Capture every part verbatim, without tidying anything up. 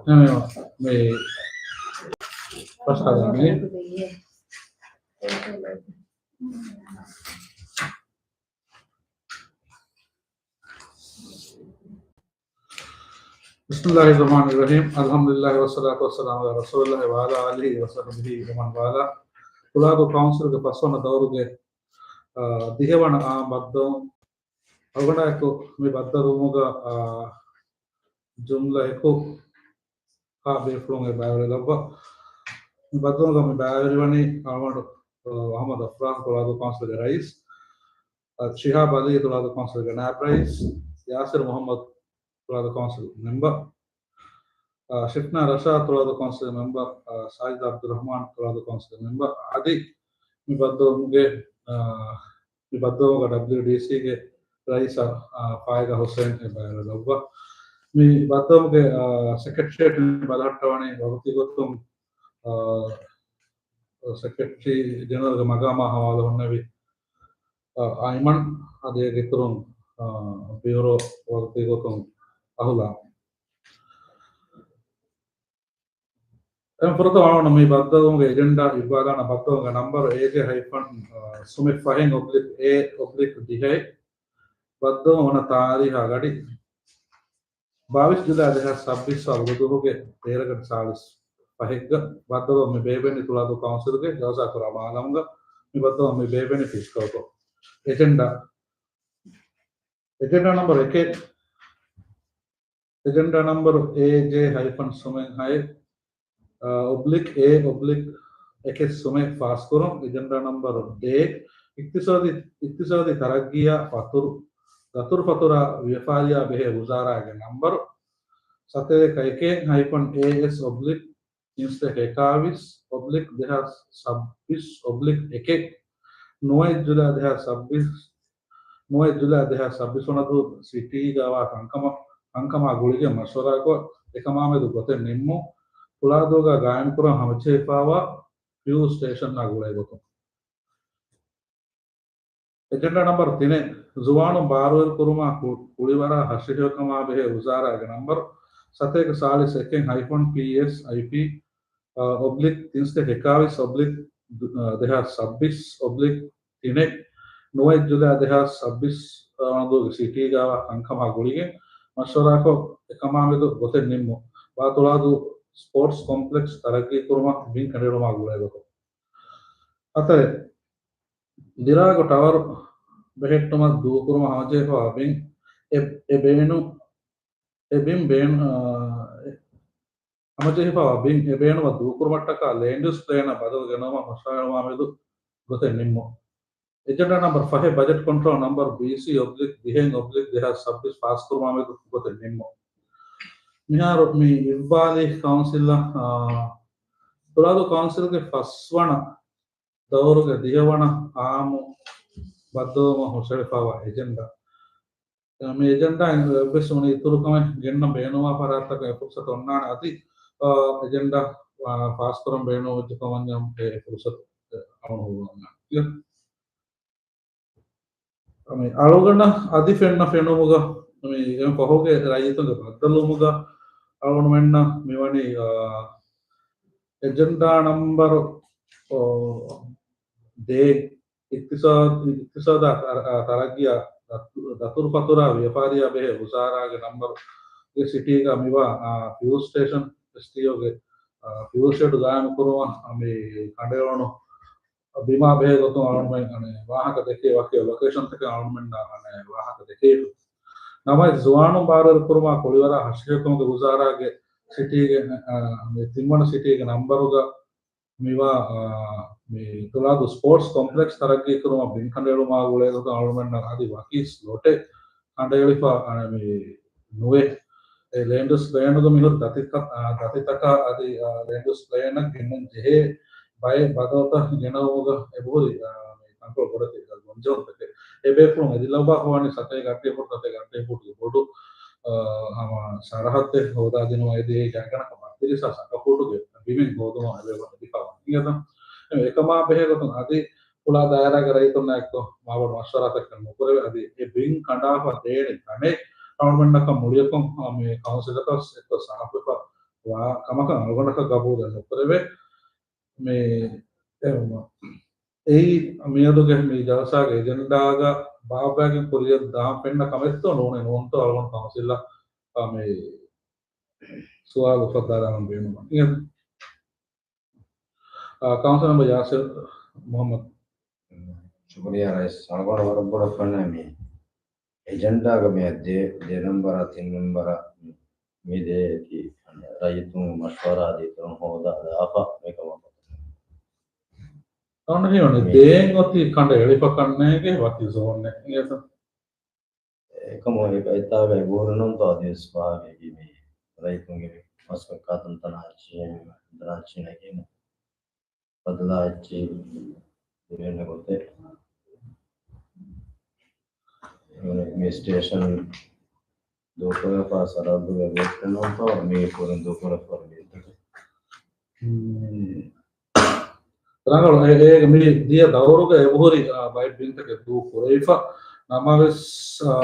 ނަމެވެ، މި ފަސާދަ މި بسم الله الرحمن الرحيم. الحمد لله والصلاة والسلام على رسول الله وعلى آله وصحبه ومن والاه. ތުޅާދޫ ކައުންސިލްގެ ފަސްވަނަ ދައުރުގެ، އާ، ދިހަވަނަ އާންމު ބައްދަލުވުން އަޅުގަނޑާއެކު މި ބައްދަލުވުމުގަ، އާ، ޖުމްލައަކު ހާ ބޭފުޅުން އެ ބައިވެރިލައްވާ. މި ބައްދަލުވުމުގަ މި ބައިވެރިވަނީ އަޅުގަނޑު، އާ، އަޙްމަދު އަފްރާހް ތުޅާދޫ ކައުންސިލްގެ ރައީސް، އާ، ޝިހާބް ޢަލީ ތުޅާދޫ ކައުންސިލްގެ ނާއިބް ރައީސް، ޔާސިރު މުޙައްމަދު ތުޅާދޫ ކައުންސިލް މެމްބަރު، އާ، ޝިފްނާ ރަޝާދު ތުޅާދޫ ކައުންސިލް މެމްބަރު، އާ، ސާޖިދާ ޢަބްދުއްރަޙްމާން ތުޅާދޫ ކައުންސިލް މެމްބަރު، އަދި މި ބައްދަލުވުމުގެ، އާ، މި ބައްދަލުވުމުގަ ޑަބްލިއުޑީސީގެ ރައީސާ، އާ، ފާއިގާ ޙުސައިން އެ ބައިވެރިލައްވާ. މި ބައްދަލުވުމުގެ، އާ، ސެކްރެޓަރިއޭޓު ބަލަހައްޓަވަނީ ވަގުތީ ގޮތުން، އާ، ސެކްރެޓަރީ ޖެނެރަލްގެ މަގާމާ ހަވާލު ހުންނެވި، އާ، އައިމަން، އަދި އޭގެ އިތުރުން، އާ، ބިއުރޯ ވަގުތީ ގޮތުން އަހުލާ. އެން ފުރަތަމަ އަޅުގަނޑު މި ބައްދަލުވުމުގެ އެޖެންޑާ އިއްވާލާނަ. ބައްދަލުވުމުގެ ނަމްބަރު އޭޖޭ ހައިފަން، އާ، ސުމެއް ފަހެއް އޮބްލިކް އޭ އޮބްލިކް ދިހައެއް. ބައްދަލުވުން ވަންނަ ތާރީހާ ގަޑި ބާވީސް ޖުލައި ދެހާސް ސައްބީސް އަޅުގަނޑު ދުވަހުގެ ބޭރަކަށް ސާޅީސް ފަހެއްގަ. ބައްދަލުވުން މި ބޭއްވެނީ ތުޅާދޫ ކައުންސިލްގެ ޖަލްސާ ކުރާ މާލަމުގަ. މި ބައްދަލުވުން މި ބޭއްވެނީ ފިސްކަލްކޮށް. އެޖެންޑާ، އެޖެންޑާ ނަމްބަރު އެކެއް، އެޖެންޑާ ނަމްބަރު އޭޖޭ ހައިފަން ސުމެއް ހައެއް، އާ، އޮބްލިކް އޭ އޮބްލިކް އެކެއް ސުމެއް ފާސްކުރުން. އެޖެންޑާ ނަމްބަރު ޑޭ، އިޤްތިޞާދީ، އިޤްތިޞާދީ ތަރައްގީއާ ފަތުރު، ދަތުރުފަތުރާ ވިޔަފާރިއާ ބެހޭ ވުޒާރާގެ ނަމްބަރު ސަތޭކަ އެކެއް ހައިފަން އޭއެސް އޮބްލިކް ތިންސަތޭކަ އެކާވީސް އޮބްލިކް ދެހާސް ސައްބީސް އޮބްލިކް އެކެއް. ނުވައެއް ޖުލައި ދެހާސް ސައްބީސް، ނުވައެއް ޖުލައި ދެހާސް ސައްބީސް ވަނަ ދުވަހު ސިޓީގަ ވާ ކަންކަމަށް، ކަންކަމާ ގުޅިގެން މަޝްވަރާކޮށް، އެކަމާމެދު ގޮތެއް ނިންމުން. ތުޅާދޫގަ ގާއިމްކުރަން ހަމަޖެހިފައިވާ ފިއުލް ސްޓޭޝަންއާ ގުޅޭ ގޮތުން. އެޖެންޑާ ނަމްބަރު ތިނެއް، ޒުވާނުން ބާރުވެރިކުރުމާ ކު-، ކުޅިވަރާ ހަށިހެޔޮކަމާ ބެހޭ ވުޒާރާގެ ނަމްބަރު ސަތޭކަ ސާޅީސް އެކެއް ހައިފަން ޕީއެސްއައިޕީ، އަ، އޮބްލިކް ތިންސަތޭކަ އެކާވީސް އޮބްލިކް ދު-، އަ، ދެހާސް ސައްބީސް އޮބްލިކް ތިނެއް، ނުވައެއް ޖުލައި ދެހާސް ސައްބީސް ވަނަ ދުވަހުގެ ސިޓީގަ ވާ ކަންކަމާ ގުޅިގެން މަޝްވަރާކޮށް، އެކަމާމެދު ގޮތެއް ނިންމުން. ބާ ތުޅާދޫ ސްޕޯޓްސް ކޮމްޕްލެކްސް ތަރައްގީކުރުމަށް ބިން ކަނޑައެޅުމާ ގުޅޭ ގޮތުން. ހަތަރެއް، ދިރާގު ޓަވަރު ބެހެއްޓުމަށް ދޫކުރުމަށް ހަމަޖެހިފައިވާ ބިން އެ، އެ ބޭނު-، އެ ބިން ބޭނު-، އާ، އެ ހަމަޖެހިފައިވާ ބިން އެ ބޭނުމަށް ދޫކުރުމަށްޓަކާ ލޭންޑް ޔޫސް ޕްލޭނަށް ބަދަލު ގެނައުމަށް މަޝްވަރާ މެދު ގޮތެއް ނިންމުން. އެޖެންޑާ ނަމްބަރު ފަހެއް، ބަޖެޓް ކޮންޓްރޯލް ނަމްބަރު ބީސީ އޮބްލިކް ދިހައެއް އޮބްލިކް ދެހާސް ސައްބީސް ފާސްކުރުމާ މެދު ގޮތެއް ނިންމުން. މިހާރު މި އިއްވާލީ ކައުންސިލަށް، އާ، ތުޅާދޫ ކައުންސިލްގެ ފަސްވަނަ ދައުރުގެ ދިހަވަނަ އާންމު ބައްދަލުވުމަށް ހުށަހެޅިފައިވާ އެޖެންޑާ. މި އެޖެންޑާ އެއްވެސް އުނި އިތުރު ކަމެއް ގެންނަން ބޭނުންވާ ފަރާތްތަކަށް އެ ފުރުސަތު އޮންނާނެ. އަދި، އާ، އެޖެންޑާ، އާ، ފާސްކުރަން ބޭނުންވެއްޖެ ކަމަށް އެ ފުރުސަތު އަޅުން ހުޅުވަން. މި އަޅުގަނޑަށް އަދި ފެންނަ ފެނުމުގަ، މި އެ ފަހުގެ ރައްޔިތުންގެ ބައްދަލުވުމުގަ އަޅުގަނޑުމެންނަށް މިވަނީ، އާ، އެޖެންޑާ ނަމްބަރު، އޯ، ދޭއް، އިޤްތިޞާދު، އިޤްތިޞާދާ ތަރ-، އާ، ތަރައްގީއާ ދަތު-، ދަތުރުފަތުރާ ވިޔަފާރިއާ ބެހޭ ވުޒާރާގެ ނަމްބަރުގެ ސިޓީގަ މިވާ، އާ، ފިއުލް ސްޓޭޝަން، އެސްޓީއޯގެ، އާ، ފިއުލް ޝެޑް ގާއިމުކުރުމަށް މި ކަނޑައެޅުނު ބިމާ ބެހޭ ގޮތުން އަޅުގަނޑުމެން ވާހަކަ ދެކޭ، ވަކި ލޮކޭޝަންތަކެއް އަޅުގަނޑުމެންނާ ވާހަކަ ދެކޭ. ނަމަވެސް، ޒުވާނުން ބާރުވެރިކުރުމާ ކުޅިވަރާ ހަށިހެޔޮކަމުގެ ވުޒާރާގެ ސިޓީގެ، އާ، މި ތިންވަނަ ސިޓީގެ ނަމްބަރުގަ މިވާ، އާ، މި ތުޅާދޫ ސްޕޯޓްސް ކޮމްޕްލެކްސް ތަރައްގީކުރުމަށް ބިން ކަނޑައެޅުމާ ގުޅޭ ގޮތުން އަޅުގަނޑުމެންނަށް އަދި ވަކި ސްލޮޓެއް ކަނޑައެޅިފަ، އާ، މި ނުވޭ. އެ ލޭންޑް ޔޫސް ޕްލޭނުގަ މިހުރި ދަތިކަ-، އާ، ދަތިތަކާ އަދި، އާ، ލޭންޑް ޔޫސް ޕްލޭނަށް ގެންނަން ޖެހޭ ބައެއް ބަދަލުތައް ގެނައުމުގަ އެބަހުރި، އާ، މި ކަންޓްރޯލް ބޮޑެތި ގޮންޖެހުންތަކެއް. އެބޭފުޅުން އެދިލައްވާފަވަނީ ސަތޭކަ އަށެއް ފުޓް، ސަތޭކަ އަށެއް ފުޓްގެ ބޮޑު، އާ، ހަމަ ސަރަހައްދެއް ހޯދާދިނުމަށް އެދި އެއީ ގާތްގަނޑަކަށް ބައްތިރީސް ހާސް އަކަ ފުޓުގެ ބިމެއް ހޯދުމަށް އެބޭފުޅުން އެދިފަވަނީ. އިނގޭތަ؟ އެ އެކަމާ ބެހޭ ގޮތުން އަދި ފުޅާ ދާއިރާގެ ރައްޔިތުންނާ އެއްކޮށް މާބޮޑު މަޝްވަރާތަކެއް ނުކުރެވޭ. އަދި އެ ބިން ކަނޑާފަ ދޭނެ ތަނެއް އަޅުގަނޑަކަށް މުޅިއަކުން މި ކައުންސިލަކަށް އެއްކޮށް ސާފުވެފަ ވާ ކަމަކަށް އަޅުގަނޑަކަށް ގަބޫލެއް ނުކުރެވޭ. މި އެ، އެއީ މިއަދުގެ މި ޖަލްސާގެ އެޖެންޑާގަ ބާއްވައިގެން ކުރިއަށް ދާން ފެންނަ ކަމެއްތޯ ނޫނޭ ނޫންތޯ އަޅުގަނޑު ކައުންސިލަށް މި ސުވާލު އުފައްދާލާނަން ބޭނުމަށް. އާ، ކައުންސިލް މެމްބަރ ޔާސިރު މުހައްމަދު. ޝުކުރިއްޔާ ރައީސް. އަޅުގަނޑު ވަރަށް ބޮޑަށް ފެންނަ މި އެޖެންޑާގަ މި ދެ، ދެ ނަންބަރާ ތިން ނަންބަރާ މި ދޭ އެކި ރައްޔިތުން މަޝްވަރާ ދީތަން ހޯދާ ލާފަ މިކަމަށް. އަންހެޔޮނެ މި ދޭން އޮތީ ކަނޑަ އެޅިފަ ކަންނޭގެ ވަކި ޒޯނެއް. އެ އެކަމު އެ އެތާގަ އެބަހުރި ނޫންތޯ އަދިވެސް ފާހަގައިގެ މި ރައްޔިތުންގެ މަސްކޮށް ކާތަން ތަނާ އެއްޗިހި ތަނާ އެއްޗިހި ނެގީނު ބަދަލާ އެއްޗިހި ދިވެހިން ގޮތެއް. މި ސްޓޭޝަން ދޫކުރެފާ ސަރަހައްދުގެ ވެއްޓެން ނޫންތޯ މީ ކުރިން ދޫކުރެފާ މީ ރަނގަޅު. އެ، އޭގެ މި ދިޔަ ދައުރުގަ އެބަހުރި، އާ، ބައެއް ބިންތަކެއް ދޫ ކުރެވިފަ. ނަމަވެސް، އާ،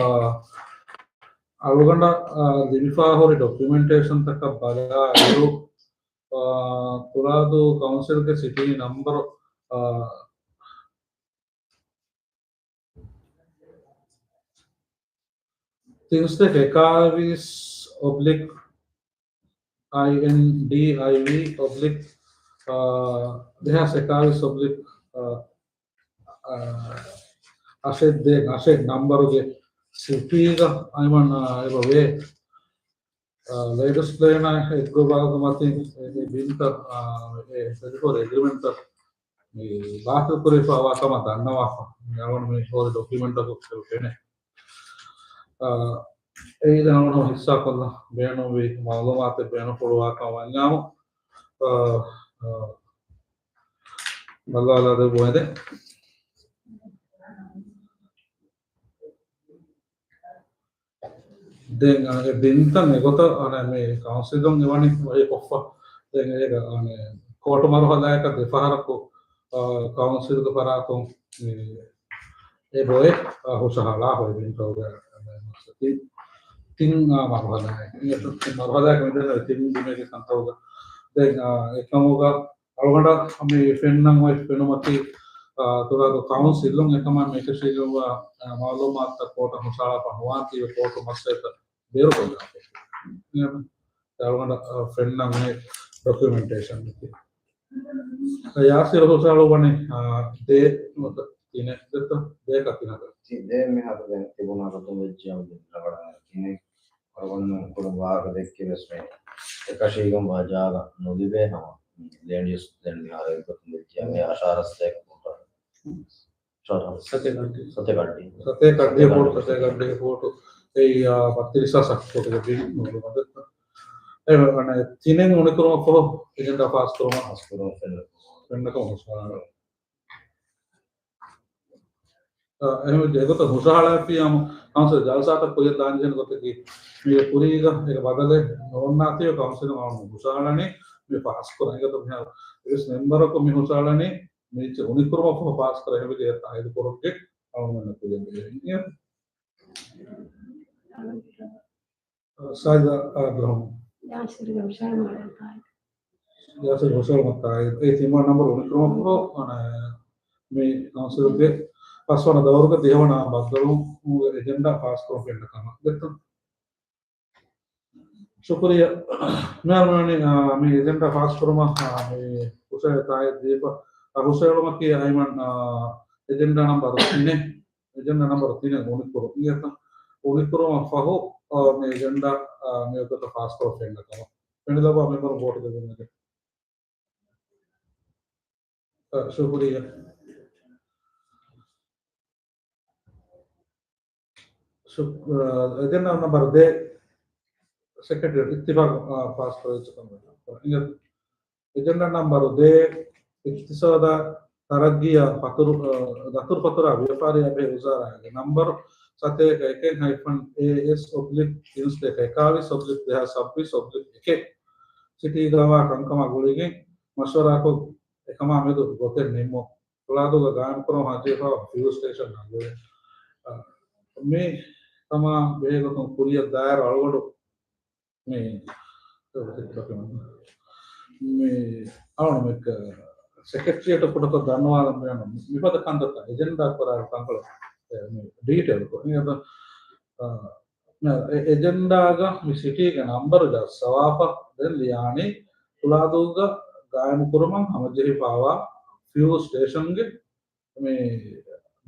އަޅުގަނޑަށް، އާ، ލިބިފާ ހުރި ޑޮކިއުމެންޓޭޝަންތަކަށް ބަލާއިރު، އާ، ތުޅާދޫ ކައުންސިލްގެ ސިޓީ ނަމްބަރު، އާ، ތިންސަތޭކަ އެކާވީސް އޮބްލިކް އައި އެން ޑީ އައި ވީ އޮބްލިކް، އާ، ދެހާސް އެކާވީސް އޮބްލިކް، އާ، އަށެއް ދޭއް އަށެއް ނަންބަރުގެ ސިޓީގަ އައިމަން، އާ، އެބަ ވޭ. އާ، ލޭޑިސް ޕްލޭނާ އެއްގޮތް ބާރުގެ މަތިން އެ، އެ ބިންތައް، އާ، އެ ޓެލިފޯން އެގްރިމެންޓްތައް މި ބާތިލް ކުރެވިފައިވާ ކަމަށް ދަންނަވާފަ. މި އަޅުގަނޑު މި ހޯދި ޑޮކިއުމެންޓަކު ފެނޭ. އާ، އެއީ ދެން އަޅުގަނޑު ހިއްސާކޮށްލަން ބޭނުންވި މައުލޫމާތެއް ބޭނުންފުޅުވާކަން ވަންޏާމު، އާ، އާ، ބައްލަވާލާ ދެއްވުމެވެ. ދެން، އަނެ، ބިންތައް އެގޮތަށް، އަނެ، މި ކައުންސިލުން އެވަނީ ވަހީ ކޮށްފަ. ދެން އޭގަ، އަނެ، ކޯޓު މަރުހަލާއަކަށް ދެފަހަރަކު، އާ، ކައުންސިލްގެ ފަރާތުން މި އެބައޮތް، އާ، ހުށަހަޅާ ހޮވި ބިންތަކުގެ، އަނެ، ތިން، ތިން، އާ، މަރުހަލާއެއް. ތިން މަރުހަލާއެއް މިދަނީ ތިން ބިމެއްގެ ކަންތަކުގަ. ދެން، އާ، އެކަމުގަ އަޅުގަނޑަށް މި ފެންނަން އޮތް ފެނުމަކީ، އާ، ތުޅާދޫ ކައުންސިލުން އެކަމާ މިއެކަށީގެންވާ، އާ، މައުލޫމާތުތައް ކޯޓަށް ހުށަހަޅާފަ ނުވާތީވެ ކޯޓު މައްސަލަތައް ބޭރުކޮށްލާފަ. އެ އަޅުގަނޑަށް، އާ، ފެންނަން އޮތް ޑޮކިއުމެންޓޭޝަން އެކެއް. ޔާސިރު ހުށަހަޅުއްވަނީ، އާ، ދޭ ނުވަތަ ތިނެއް ދެއްތަ؟ ދޭކަ ތިނަކަ؟ ތި-، ދޭ މިހާރު ދެން ތިބުނާ ރަދުން ވެއްޖިއްޔާ ދެން ރަނގަޅަށް ތިނެއް. އަޅުގަނޑު ކުރުން ވާހަކަ ދެއްކި ވެސް މި އެކަށީގެންވާ ޖާގަ ނުލިބޭ ހަމަ ލޭންޑް ޔޫސް ޕްލޭން މިހާރު އެއްގޮތުން ދެއްޖިއްޔާ މި އަށާރަ ސަތޭކަ ފޫޓު. ސަތޭކަ އަށްޑިހަ. ސަތޭކަ އަށްޑިހަ. ސަތޭކަ އަށްޑިހަ ފޫޓު، ސަތޭކަ އަށްޑިހަ ފޫޓު. އެއީ، އާ، ބައްތިރީސް ހާސް ފޫޓުގެ ބިން ނުވަތަ. އެ، އަނެ، ތިނެއް އުނިކުރުމަށް ފަހު އެޖެންޑާ ފާސް ކުރުމަށް ފާސް ކުރުމަށް ފެންނަ. ފެންނަކަމަށް ހުށަހަޅާ. އާ، އެހެންވެއްޖެ އެގޮތަށް ހުށަހަޅާފިއްޔާމު ކައުންސިލް ޖަލްސާތައް ކުރިއަށް ދާންޖެހޭނެ ގޮތަކީ މީގެ ކުރީގަ އޭގެ ބަދަލެއް ނޯންނާތީވެ ކައުންސިލުން އަޅުގަނޑު ހުށަހަޅަނީ މި ފާސް ކުރަން. އެގޮތަށް މިހާރު އެވެސް މެމްބަރަކު މި ހުށަހަޅަނީ މި އުނިކުރުމަށް ފަހު ފާސް ކުރަން. އެހެންވެއްޖެ އެ ތާއީދު ކުރުމުގެ އަޅުގަނޑު ކުރިއަށް ދޭން. ސާޖިދާ އަބްރަހަމް. ޔާސިރު ހުށަހަޅުމަށް ތާއީދު. ޔާސިރު ހުށަހަޅުމަށް ތާއީދު. އެ ތިންވަނަ ނަންބަރު އުނިކުރުމަށްފަހު، އަނެ، މި ކައުންސިލުގެ ފަސްވަނަ ދައުރުގެ ދިހަވަނަ ބައްދަލުވުމުގެ އެޖެންޑާ ފާސްކުރަން ފެންނަ ކަމަށް ދެއްތޯ. ޝުކުރިއްޔާ. މިހާރު ވަނީ، އާ، މި އެޖެންޑާ ފާސްކުރުމަށް، އާ، މި ހުށަހެޅި ތާއީދު ދީފަ، އާ، ހުށަހެޅުމަކީ އައިމަން، އާ، އެޖެންޑާ ނަންބަރު ތިނެއް. އެޖެންޑާ ނަންބަރު ތިނެއް އުނިކުރުން. އިނގޭތަ؟ އުނިކުރުމަށް ފަހު، އާ، މި އެޖެންޑާ، އާ، މި އެގޮތަށް ފާސްކޮށް ފެންނަ ކަމަށް. ފެނިލައްވާ މެމްބަރުން ވޯޓު ދެއްވުން. އާ، ޝުކުރިއްޔާ. ޝު-، އާ، އެޖެންޑާ ނަންބަރު ދޭއް ސެކްރެޓަރީ އިއްތިފާގު، އާ، ފާސް ކުރެވިއްޖެ ކަމަށް. އިނގޭ. އެޖެންޑާ ނަންބަރު ދޭއް، އިޤްތިޞާދާ ތަރައްގީއާ ފަތުރު-، އަ، ދަތުރުފަތުރާ ވިޔަފާރިއާ ބެހޭ ވުޒާރާގެ ނަންބަރު ސަތޭކަ އެކެއް ހައިފަން އޭ އެސް އޮބްލިކް ތިންސަތޭކަ އެކާވީސް އޮބްލިކް ދެހާސް ސައްބީސް އޮބްލިކް އެކެއް ސިޓީގަވާ ކަންކަމާ ގުޅިގެން މަޝްވަރާކޮށް އެކަމާ މެދު ގޮތެއް ނިންމުން. ތުޅާދޫގަ ގާއިމްކުރަމުން ހައްޖަވިފައިވާ ފިއުލް ސްޓޭޝަން އަގުވޭ. މި ކަމާ ބެހޭގޮތުން ކުރިއަށް ދާއިރު އަޅުގަނޑު މި މި އަޅުގަނޑު މި ސެކްރެޓަރިއޭޓަށް ކުޑަކޮށް ދަންނަވާލަން ބޭނުން. މިފަދަ ކަންތައްތައް އެޖެންޑާ ކުރާ ތަންކޮޅެއް މި ޑީޓެއިލްކޮށް. އެ، އެ، އެޖެންޑާގަ މި ސިޓީގެ ނަންބަރު ޖައްސަވާފަ ދެން ލިޔާނީ ތުޅާދޫގަ ގާއިމުކުރުމަށް ހަމަޖެހިފައިވާ ފިއުލް ސްޓޭޝަންގެ މި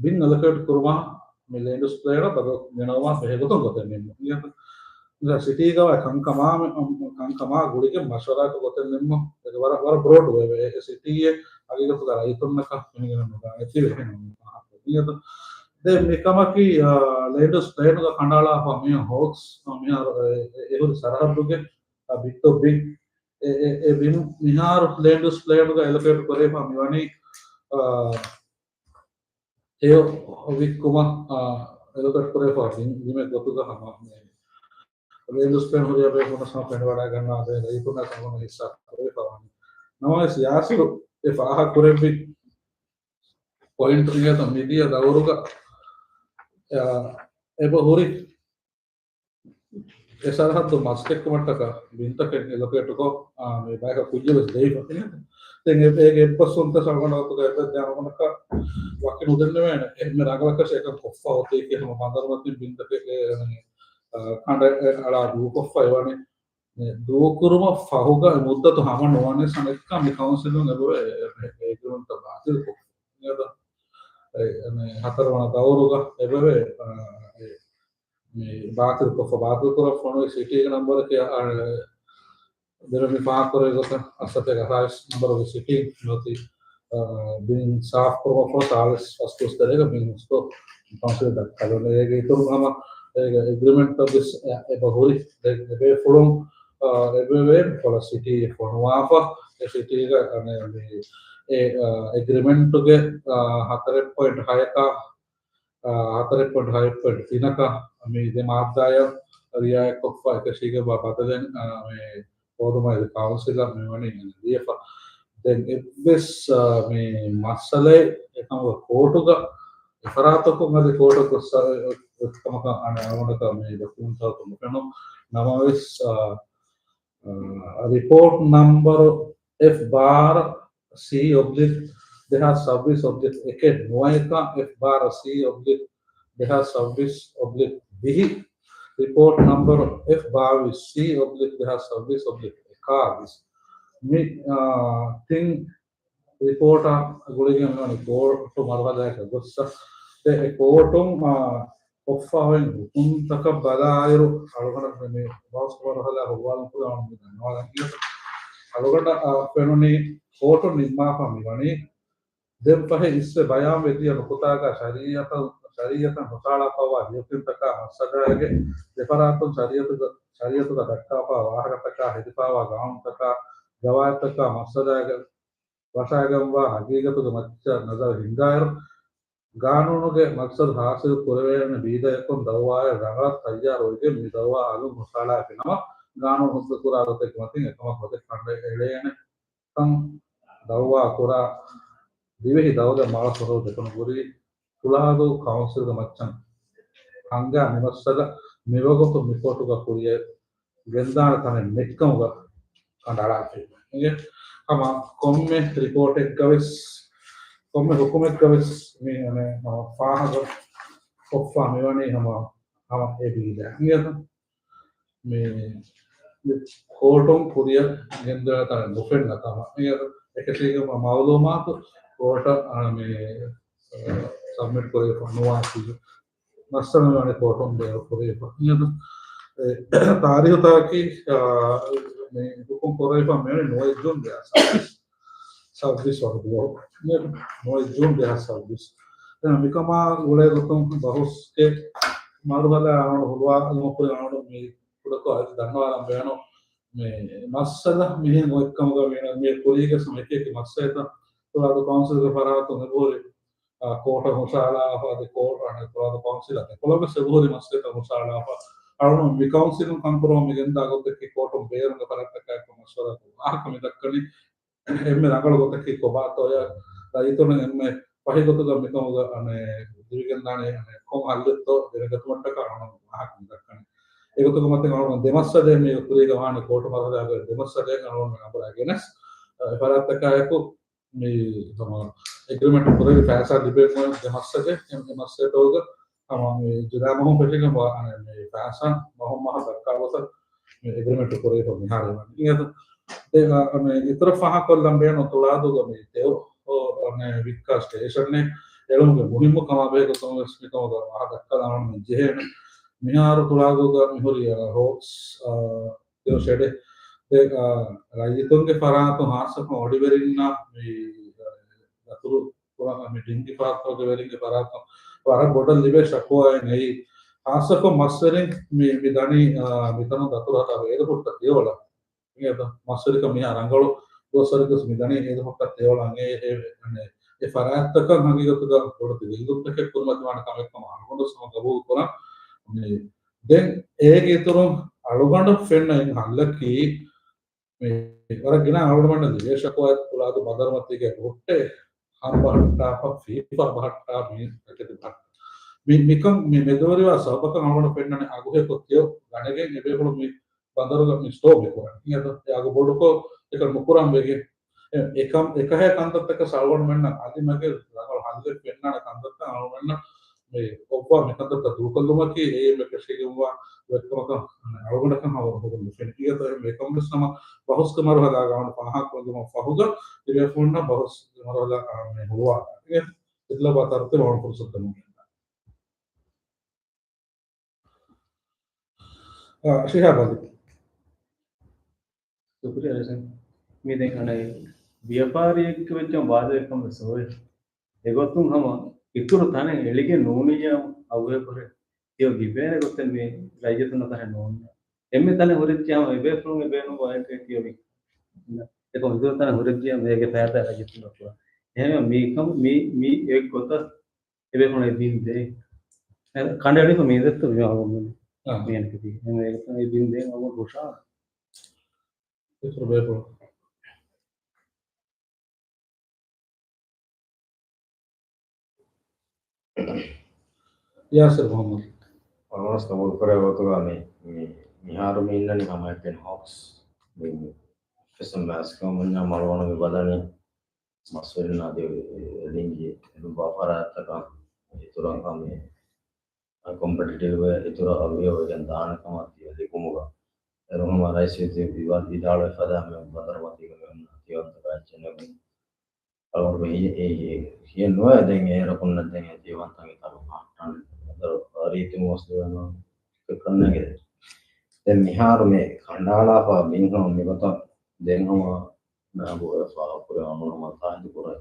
ބިން އެލޮކޭޓް ކުރުމަށް މި ލޭންޑް ޔޫސް ޕްލޭނަށް ބަދަލު ގެނައުމަށް ބެހޭ ގޮތުން ގޮތެއް ނިންމުން. ސިޓީގަ ކަންކަމާ، ކަންކަމާ ގުޅިގެން މަޝްވަރާކޮށް ގޮތެއް ނިންމުން. އެ ވަރަށް، ވަރަށް ބްރޯޑް ވޭ. އެ ސިޓީއެއް ހަގީގަތުގަ ރައްޔިތުންނަކަށް ފެނިގެން ނުދާނެ. ދެން މިކަމަކީ، އާ، ލޭންޑް ޔޫސް ޕްލޭނުގަ ކަނޑައަޅާފަ މި ހޯކްސް، މިހާރު އެ، އެ، އެ ހުރި ސަރަހައްދުގެ، އާ، ބިއްތޯ ބިން އެ، އެ، އެ ބިން މިހާރު ލޭންޑް ޔޫސް ޕްލޭނުގަ އެލޮކޭޓް ކުރެވިފަ މިވަނީ، އާ، އެ ވިއްކުމަށް، އާ، އެލޮކޭޓް ކުރެވިފަ ބިން، ބިމެއް ގޮތުގަ ހަމަ މި ލޭންޑް ޔޫސް ޕްލޭން ހުރި ބޭފުޅުންނަށް ފެނިވަޑައިގަންނަވާ ދޭ ރައްޔިތުންނާ ކަމުން ހިއްސާ ކުރެވިފަ ވަނީ. ނަމަވެސް ޔާސިރު އެ ފާހަގަ ކުރެއްވި ޕޮއިންޓު އިނގޭތޯ މިދިޔަ ދައުރުގަ، އާ، އެބަ ހުރި އެ ސަރަހައްދު މަސްކެއްކުމަށްޓަކާ ބިންތަކެއް އެލޮކޭޓުކޮށް، އާ، މި ބަޔަކަށް ކުއްޖެއް ވެސް ދެވިފަ. ދެން އެ، އޭގެ އެއްބަސްވުންތައް ސަޅުގަނޑު ވަގުތުގަ އެބަ ދެން އަޅުގަނޑަކަށް ވަކި ނުދެންނެވޭނެ. އެންމެ ރަނގަޅަކަށް އެކަން ކޮށްފަ އޮތީކީ ހަމަ ބަނދަރުމަތިން ބިންތަކެއް، އެ، އަނެ، އާ، ކަނޑައަޅާ ދޫކޮށްފަ އެވަނީ. މި ދޫކުރުމަށް ފަހުގަ އެ މުއްދަތު ހަމަ ނުވަނީސް އަނެއްކާ މި ކައުންސިލުން އެބަވޭ އެ، އެ، އެ އެގްރިމެންޓްތައް ބާތިލްކޮށް. އެ، އެ، ހަތަރުވަނަ ދައުރުގަ އެބަވޭ، އާ، އެ، މި ބާތިލްކޮށްފަ، ބާތިލްކުރަން ފޮނުވި ސިޓީގެ ނަންބަރަކީ، އާ، ދެން މި ފާހަގަކުރެއްވި ގޮތަށް އަށްސަތޭކަ އަށާވީސް ނަންބަރުގެ ސިޓީ މިއޮތީ، އާ، ބިން ސާފް ކުރުމަށްފަހު ސާޅީސް ފަސް ދުވަސް ތެރޭގަ ބިން ހުސްކޮށް ކައުންސިލް ދައްކަލުން. އޭގެ އިތުރުން ހަމަ އޭގެ އެގްރިމެންޓްތައް ވެސް އެ، އެބަ ހުރި. ދެން އެބޭފުޅުން، އާ، އެބަވޭ ކޮޅަށް ސިޓީ ފޮނުވާފަ، އެ ސިޓީގަ އަނެއް މި އެ، އާ، އެގްރިމެންޓުގެ، އާ، ހަތަރެއް ޕޮއިންޓް ހަޔަކާ، އާ، ހަތަރެއް ޕޮއިންޓް ހަތަރެއް ޕޮއިންޓް ތިނަކަ މި ދެ މާއްދާއަށް ރިއާޔަތްކޮށްފަ އެކަށީގެންވާ ބަދަލެއް، އާ، މި ހޯދުމަށް އެ ކައުންސިލަށް މިވަނީ ލިޔެފަ. ދެން އެއްވެސް، އާ، މި މައްސަލައެއް އެކަމަކު ކޯޓުގަ އެފަރާތަކުން އަދި ކޯޓަށް ގޮސް އެ، އެ، އެކަމަކަށް އަނެއް އަޅުގަނޑަކަށް މި ޑޮކިއުމެންޓްތަކުން ނުފެނުނު. ނަމަވެސް، އާ، އާ، ރިޕޯޓް ނަންބަރު އެފް ބާރަ ސީ އޮބްލިކް ދެހާސް ސައްބީސް އޮބްލިކް އެކެއް ނުވައެކާ، އެފް ބާރަ ސީ އޮބްލިކް ދެހާސް ސައްބީސް އޮބްލިކް ވިހި، ރިޕޯޓް ނަންބަރު އެފް ބާވީސް ސީ އޮބްލިކް ދެހާސް ސައްބީސް އޮބްލިކް އެކާވީސް. މި، އާ، ތިން ރިޕޯޓާ ގުޅިގެން މިވަނީ ކޯޓު މަރުހަލާއަކަށް ގޮއްސަ. އެ، އެ ކޯޓުން، އާ، ކޮށްފަ ހުރި ހުކުމްތަކަށް ބަލާއިރު، އަޅުގަނޑަށް މި ބަހުސް މަރުހަލާ ހުޅުވާލުން ކުރާ މި ދަންނަވާލަން ކިޔަސް. އަޅުގަނޑަށް، އާ، ފެނުނީ ކޯޓުން ނިންމާފަ މިވަނީ ދެން ފަހެ އިސްވެ ބަޔާންވެ ދިޔަ ނުކުތާގަ ޝަރީއަތަށް، ޝަރީއަތަށް ހުށަހަޅާފައިވާ ލިޔެފިންތަކާ މައްސަލާގެ ދެފަރާތުން ޝަރީއަތުގަ، ޝަރީއަތުގަ ދައްކާފާ ވާހަކަތަކާ ހެދިފާވާ ގައުމުތަކާ ގަވާއިދުތަކާ މައްސަލާގެ ވަށާގެންވާ ހަގީގަތުގެ މައްޗަށް ނަޒަރު ހިންގާއިރު، ގާނޫނުގެ މަގްސަދު ހާސިލް ކުރެވޭނެ ބީދަޔަކުން ދައުވާއެއް ރަނގަޅަށް ތައްޔާރުވެގެން މި ދައުވާ އަލުން ހުށަހަޅާފިނަމަ، ގާނޫނު ހުއްދަ ކުރާ ގޮތެއްގެ މަތިން އެކަމަކު އޮތެއް ކަނޑައެޅޭނެ ކަން ދައުވާ ކުރާ ދިވެހި ދައުލަތް މާޅޮ ސޮރު ދެކުނު ކުރީ ފުޅާދޫ ކައުންސިލްގެ މައްޗަށް ހަންގާ މި މައްސަލަ މިވަގުތު މި ކޯޓުގަ ކުރިއަށް ގެންދާނެ ތަނެއް ނެތްކަމުގަ ކަނޑައަޅާފައި. އިނގޭ ހަމަ ކޮންމެ ރިޕޯޓެއްގަވެސް، ކޮންމެ ހުކުމެއްގަވެސް މި އަނެއް ހަމަ ފާހަގަ ކޮށްފަ މިވަނީ ހަމަ، ހަމަ އެ ބީދަ. އިނގޭތަ؟ މި، މި ކޯޓުން ކުރިއަށް ގެންދަވާ ތަނެއް ނުފެންނަ ކަމަށް. އިނގޭތަ؟ އެކަށީގެންވާ މައުލޫމާތު ކޯޓަށް އަނެއް މި، އަ، ސަބްމިޓް ކުރެވިފަ ނުވާތީ. މައްސަލަ މިވަނީ ކޯޓުން ބޭރު ކުރެވިފަ. އެ، ތާރީހުތަކަކީ، އާ، މި ހުކުމް ކުރެވިފަ މިވަނީ ނުވައެއް ޖޫން ދެހާސް ސައްބީސް، ސައްބީސް ވަނަ ދުވަހު. ނުވައެއް ޖޫން ދެހާސް ސައްބީސް. އެ، މިކަމާ ގުޅޭ ގޮތުން ބަހުސްގެ މަރުހަލާ އަޅުގަނޑު ހުޅުވާލުމަށް ކުރި އަޅުގަނޑު މި ކުޑަކޮށް އަދި ދަންނަވާލަން ބޭނުން. މި މައްސަލަ މިހެން އޮތްކަމުގަ މި، މި ކުރީގެ ސަމެކޭކި މައްސަލަތައް ފުޅާދޫ ކައުންސިލްގެ ފަރާތުން އެބަހުރި އާ، ކޯޓަށް ހުށަހަޅާފަ އަދި ކޯޓު އަނެއް ފުޅާދޫ ކައުންސިލަށް ދެކޮޅަށް ވެސް އެބަހުރި މައްސަލަތައް ހުށަހަޅާފަ. އަޅުގަނޑު މި ކައުންސިލުން ކަންކުރަމުން މި ގެންދާ ގޮތަކީ ކޯޓުން ބޭރުންގެ ފަރާތްތަކާއެކު މަޝްވަރާކޮށް ވާހަކަ މި ދައްކަނީ. އެންމެ ރަނގަޅު ގޮތަކީ ކޮބާތޯއޭ؟ ރައްޔިތުން އެންމެ ފަހި ގޮތުގަ މިކަމުގަ އަނެއް ދިވިގެންދާނެ އަނެއް ކޮން ހައްލެއްތޯ ދެނެގަތުމަށްޓަކާ އަންނަ ވާހަކަ މި ދައްކަނީ. އެގޮތުގަ މަތިން އަޅުގަނޑު ދެމައްސަލައެއް މި ކުރީގަ ވާނެ ކޯޓު މަރުހަލާގަ ދެމައްސަލައެއް އަޅުގަނޑު އަނބުރާ ގެނެސް، އެ ފަރާތްތަކާއެކު މި ހަމަ އެގްރިމެންޓް ކުރެވި ފައިސާ ލިބެން ދެމައްސަލައެއް، އެ މައްސަލައެއްގަ ހަމަ މި ޖުލައި މަހު ފެށިގެން ވާ އަނެއް މި ފައިސާ މަހުން މަހަށް ދައްކާ ގޮތަށް މި އެގްރިމެންޓް ކުރެވިފަ މިހާރު ވަނީ. އިނގޭތަ؟ ދެ، އަ، މި އިތުރަށް ފާހަގަކޮށްލަން ބޭނުން ތުޅާދޫގަ މި ތެޔޮ، އަ، މި ވިއްކާ ސްޓޭޝަނެއް އެޅުމުގެ މުހިއްމު ކަމާ ބެހޭ ގޮތުން ވެސް މިކަމުގަ ވާހަކަ ދައްކާލާން މި ޖެހޭނެ. މިހާރު ތުޅާދޫގަ މިހުރި، އަ، ހޯކްސް، އަ، ތެޔޮ ޝެޑެއް. ދެ، އަ، ރައްޔިތުންގެ ފަރާތުން ހާއްސަކޮށް އޮޑިވެރިންނަށް މި، އަ، ދަތުރު ކުރާ މި ޑިންގި ފަރާތުގެ ވެރިންގެ ފަރާތުން ވަރަށް ބޮޑަށް ލިބޭ ޝަކުވާއެއް ނެތް. ހާއްސަކޮށް މަސްވެރިން މި، މި ދަނީ، އާ، މިތަނުން ދަތުރު ހަދާ އޭރު ހުއްޓަ ތިޔަވަޅަށް. އިނގޭތަ؟ މަސްވެރިކަން މިހާ ރަނގަޅު ދުވަސްވަރެއްގަސް މި ދަނީ އޭރު ހުއްޓަ ތިޔަވަޅަށް. އެ، އެ، އެ، އެ ފަރާތްތަކަށް ހަގީގަތުގަ ބޮޑު ތިލައިގެންތަކެއް ކުރިމަތިވާނެ ކަމެއް ކަމަށް އަޅުގަނޑު ހަމަ ގަބޫލު ކުރަން. މި ދެން އޭގެ އިތުރުން އަޅުގަނޑަށް ފެންނަ އިން ހައްލަކީ، މި ވަރަށް ގިނަ އަޅުގަނޑުމެންނަށް ލިބޭ ޝަކުވާ ތުޅާދޫ ބަނދަރުމަތީގެ ހުއްޓޭ ހަން ބަހައްޓާފަ، ފީފާ ބަހައްޓާ މީ ރަކެތި ބަހައްޓާ. މި، މިކަން މި މެދުވެރިވާ ސަބަބަކަށް އަޅުގަނޑަށް ފެންނަނީ އަގުހެކޮށް ތިޔަ ގަނެގެން އެބޭފުޅުން މި ބަނދަރުގަ މި ސްޓޯ މި ކުރަނީ. އެ އަގު ބޮޑުކޮށް އެކަން ނުކުރަން ވެގެން. އެ، އެކަން، އެކަހޭ ކަންތައްތަކަށް އަޅުގަނޑުމެންނަށް އަދި މަގެއް ރަނގަޅު ހައްލެއް ފެންނާނެ ކަންތައްތައް އަޅުގަނޑުމެންނަށް މި އޮއްވާ މިކަންތައްތައް ދޫކޮށްލުމަކީ އެއީ އެންމެ ފެށިގެންވާ ވެއްކަމަކަށް އަޅުގަނޑަކަށް ހަމަ ހުރި ނުފެނި. އިނގޭތަ އެކަންވެސް ހަމަ ބަހުސްގެ މަރުހަލާގަ އަޅުގަނޑު ފާހަގަކޮށްލުމަށް ފަހުގަ ތިބޭފުޅުންނަށް ބަހުސްގެ މަރުހަލާ މި ހުޅުވާ. އިނގޭތަ؟ އިތުލަބާ ތަރުތިބަށް އަޅުގަނޑު ފުރުސަތު ދެމުން. އާ، ޝިހާބް އަލީ. ޝުކުރިއްޔާ ޔާސިން. މި ދެން އަނެއް ވިޔަފާރިއެއްގެ ވެއްޖެ ވާދައެއްކަން ވެސް އޮވޭ. އެގޮތުން ހަމަ އިތުރު ތަނެއް އެޅިގެން ނޫނިއްޔާ އަގުހެއް ކުރެ ތިޔަ ލިބޭނެ ގޮތެއް މި ރައްޔިތުންނަށް ތަނެއް ނޯންނާ. އެންމެ ތަނެއް ހުރެއްޖެ ހަމަ އެބޭފުޅުން އެ ބޭނުންވާ އެއްޗެއް ތިޔަ ވި. އެކަމް އިތުރު ތަނެއް ހުރެއްޖެ ހަމަ އޭގެ ފައިދާ ރައްޔިތުންނަށް ކުރާ. އެހެންވެ މިކަމް މި، މި އެއްގޮތަށް އެބޭފުޅުން އެ ބިން ދޭ. އެ ކަނޑައެޅިފަ މީދެއްތޯ މި އަޅުގަނޑު އާ. މިއަން ކިތީ. އެންމެ އެގޮތަށް އެ ބިން ދޭ އަޅުގަނޑު ހުށާ. އިތުރު ބޭފުޅުން. ޔާސިރު މުޙައްމަދު. އަޅުގަނޑު ގަބޫލު ކުރޭ ގޮތުގަ މި، މި، މިހާރު މި އިންނަނީ ހަމަ އެކެން ހޮކްސް. މި ފެސަން ބާސްކަމުންޏާ މަޅުވަނު މި ބަލަނީ މަސްވެރިން އަދި ލިނގި އެދުން ބާފަރާތްތަކަށް އިތުރަށް ހަމަ ކޮމްޕެޓިޓިވް އިތުރަށް އަވިޔަވަގެން ދާނެ ކަމަށް ތިޔަ ލިބުމުގަ. އެރު ހަމަ ރައީސް ވިދާޅުވެފަދަ މި ބަނދަރުމަތީގަ މި އޮންނަ ތިޔަވަންތަކާ އެއްޗެއް ނެގުން. އަޅުގަނޑު މި ހި-، އެ ހި-، ހިޔެއް ނުވޭ ދެން އޭރަކުންނަށް ދެން އެ ތިޔަވަންތަން އެތާ ބަހައްޓަން. ރީތި މުސްލިމުން ކަންނޭނގެ. ދެން މިހާރު މި ކަނޑައަޅާފަ ބިން ހަމަ މިގޮތަށް ދެން ހަމަ ނާބު އެ ފާހަގަކުރެވޭ އަމުރު ހަމަ ތާއީދު ކުރޭ.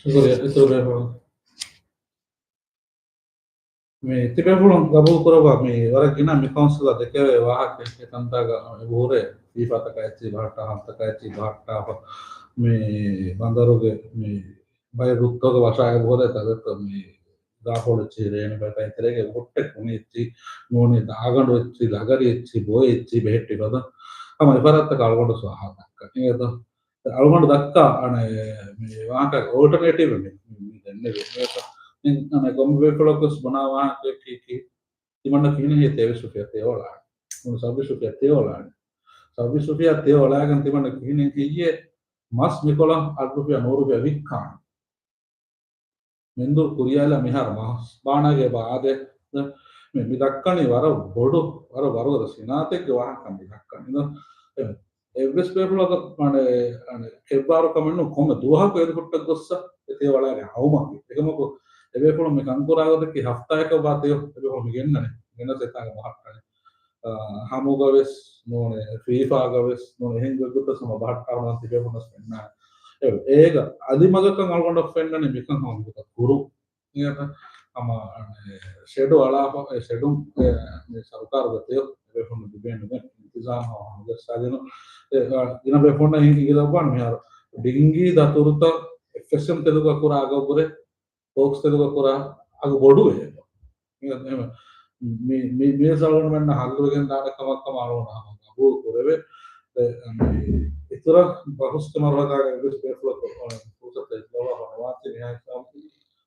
ޝުކުރިއްޔާ. އިތުރު ބޭފުޅުން. މި ތިބޭފުޅުން ގަބޫލު ކުރައްވާ މި ވަރަށް ގިނަ މި ކައުންސިލަށް ދެކެވޭ ވާހަކަ އެކަންތާގަ އެބަހުރޭ ފީފާތަކާ އެއްޗެއް ބަހައްޓާ، ހަންތަކާ އެއްޗެއް ބަހައްޓާފަ، މި ބަނދަރުގެ މި ބައެއް ރުއްތަކުގެ ވަށާ އެބަހުރޭ ތަދެއްތަ މި ގާފޮޅު އެއްޗިހި ރޭނި ބައިތައް އެތެރޭގެ ހުއްޓެއް ކުނި އެއްޗި ނޫނީ ދާގަނޑު އެއްޗި ލަގަރި އެއްޗި ބޮއެ އެއްޗި ބެހެއްޓި ފަދަ ހަމަ އެފަރާތްތަކަށް އަޅުގަނޑު ސުވާހާ ދައްކަން. އެނގޭތަ؟ އަޅުގަނޑު ދައްކާ އަނެއް މި ވާހަކަ އޯލްޓަރނޭޓިވް މި، މި ދެންނެވި. އެނގޭތަ؟ އަނެއް ކޮންމެ ބޭފުޅަކުވެސް ބުނާ ވާހަކައަކީ ކީ؟ ތިމަންނަ ކިހިނެއް ހިޔޭ ތޭވީސް ރުފިޔާ ތިޔަ އޮޅާ؟ މުޅި ސައުވީސް ރުފިޔާ ތިޔަ އޮޅާނެ. ސައުވީސް ރުފިޔާ ތިޔަ އޮޅާގެން ތިމަންނަ ކިހިނެއް ހިޔޭ މަސް މިކޮޅަށް އަށް ރުފިޔާ ނުވަ ރުފިޔާ ވިއްކާނެ. މެންދުރު ކުރިޔާލާ މިހާރު މަސް ބާނާގެ ބާދެ. މި، މި ދައްކަނީ ވަރަށް ބޮޑު، ވަރަށް ވަރުގަދަ ސިނާއަތެއްގެ ވާހަކަ މި ދައްކަނީ. އެ، އެއްވެސް ބޭފުޅަކަށް އަނެއް، އަނެއް ކެއްވާރު ކަމެއް ނޫން ކޮންމެ ދުވަހަކު އެދި ހުއްޓަށް ގޮއްސަ އެ ތިޔަ އޮޅާގެން އައުމަކީ. އެކަމަކު އެބޭފުޅުން މި ކަންކުރާ ގޮތަކީ ހަފްތާއަކަށް ވާ ތިޔަ އެބޭފުޅުން މި ގެންނަނީ. ގެންނަސް އެތާނގަ ބަހައްޓަނީ. އާ، ހަމުގަ ވެސް ނޫނޭ، ފީފާގަ ވެސް ނޫނޭ، އެހެން ގޮތްގޮތަށް ހަމަ ބަހައްޓާފަ ތިބޭފުޅުންނަސް ފެންނާނެ. އެ، އޭގަ އަލިމަގަކަށް އަޅުގަނޑަށް ފެންނަނީ މިކަން ހަމަ މިގޮތަށް ކުރުން. އެ، ހަމަ، އަނެއް، ޝެޑު އަޅާފަ، އެ ޝެޑުން، އެ، މި ސަރުކާރުގެ ތެޔޮ، އެބޭފުޅުން ލިބޭނެ އިންތިޒާމް ހަމަ ހަމަޖައްސާދިނުން. އެ، އާ، ގިނަ ބޭފުޅުންނަށް އިނގިލައްވާން މިހާރު ޑިންގީ ދަތުރުތައް އެފްއެސްއެމް ތެދުގަ ކުރާ އަގަށްވުރެ ހޯކްސް ތެދުގަ ކުރާ އަގު ބޮޑުވޭ. މި، މި، މި، މިވެސް އަޅުގަނޑުމެންނަށް ހައްލުވެގެން ދާނެ ކަމަށް ކަމަށް އަޅުގަނޑު ހަމަ ގަބޫލު ކުރެވޭ. އެ، އަން، އިތުރަށް ބަހުސްގެ މަރުހަލާގަ އެއްވެސް ބޭފުޅަކު، އަ، ފުރުސަތެއް ލައްވާފަ ނުވާތީ މިހާ ހިސާބު.